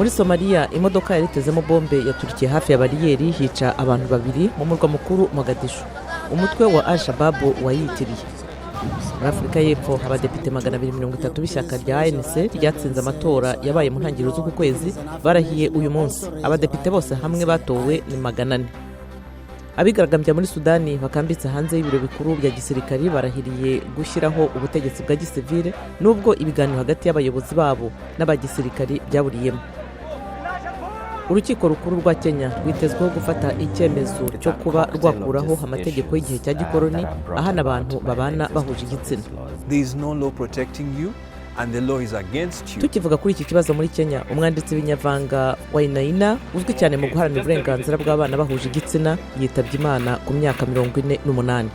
Muri Somaliya, imodoka yari itezemo bombe yaturikiye hafi ya bariyeri, hica abantu babiri mu murwa mukuru Mogadishu. Umutwe wa Al Shababu wayitiriye. Muri Afurika y'Epfo, abadepite 230 b'ishyaka rya ANC ryatsinze amatora yabaye mu ntangiriro z'uku kwezi barahiye uyu munsi. Abadepite bose hamwe batowe ni 400. Abigaragambya muri Sudani bakambitse hanze y'ibiro bikuru bya gisirikari barahiriye gushyiraho ubutegetsi bwa gisivile, nubwo ibiganiro hagati y'abayobozi babo n'abagisirikari byaburiyemo. Urukiko Rukuru rwa Kenya rwitezweho gufata icyemezo cyo kuba rwakuraho amategeko y'igihe cya gikoroni ahana abantu babana bahuje igitsina. There is no law protecting you, and the law is against you. Tukivuga kuri iki kibazo, muri Kenya umwanditsi w'inyavanga Wainaina, uzwi cyane mu guharanira uburenganzira bw'abana bahuje igitsina, yitabye Imana ku myaka 48.